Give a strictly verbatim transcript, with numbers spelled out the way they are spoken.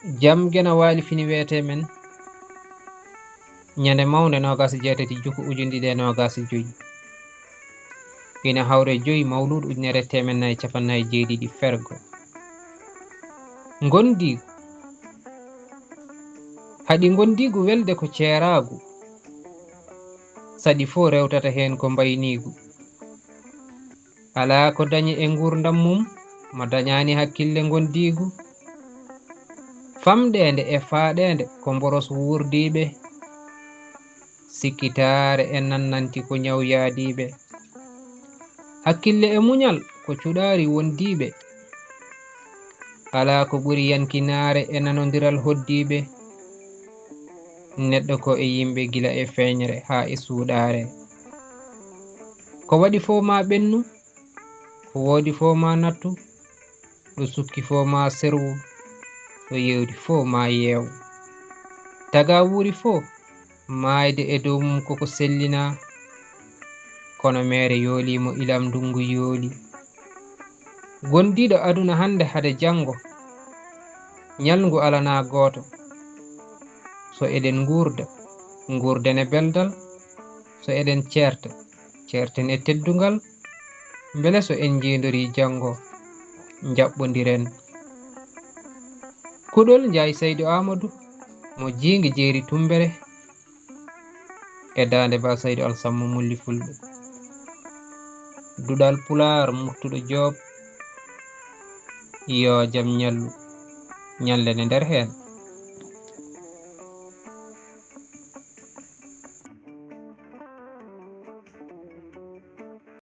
Jam gena waali fini weete men. Ñande mawnde noogaas e jeetati juku ujunɗiɗi e noogaas e joy. Ina hawre joy mawluud ujunere teemen nayi capannayi jeeɗiɗi fergo. Ngondiigu. Haɗi ngondiigu welde ko ceeraagu. Saɗi fof rewtata heen ko mbayniigu. Alaa ko dañi e nguurndam mum mo dañaani hakkille ngondiigu. Famɗeende e faaɗeende ko mboros wuurdiiɓe. Sikkitaare e nannanti ko ñaw yaadiiɓe. Hakkille e muñal ko cuɗaari wondiiɓe. Alaa ko ɓuri yankinaare e nanondiral hoddiiɓe. Neɗɗo ko e yimɓe gila e feeñre haa e suuɗaare. Ko waɗi fof ma ɓennu, ko woodi fof ma nattu, ɗo sukki fof ma serwu, ɗo yeewti fof ma yeew. Taga wuuri fof, maayde e dow mum koko sellina, kono meere yooliimo ilam ndungu yooli. Gondiiɗo aduna hannde hade janngo, ñalngu alanaa gooto. So eɗen nguurda, nguurden e beldal, so eɗen ceerta, ceerten e teddungal, mbele so en njiindorii janngo, njaɓɓondiren. Kuɗol Njaay Saydu Aamadu mo Jiingi Jeeri Tummbere e daande Ba Saydu Alsamma Mulli Fulɓe. Duɗal Pulaar Murtuɗo Joob, yoo jam ñallu, ñallen e nder heen.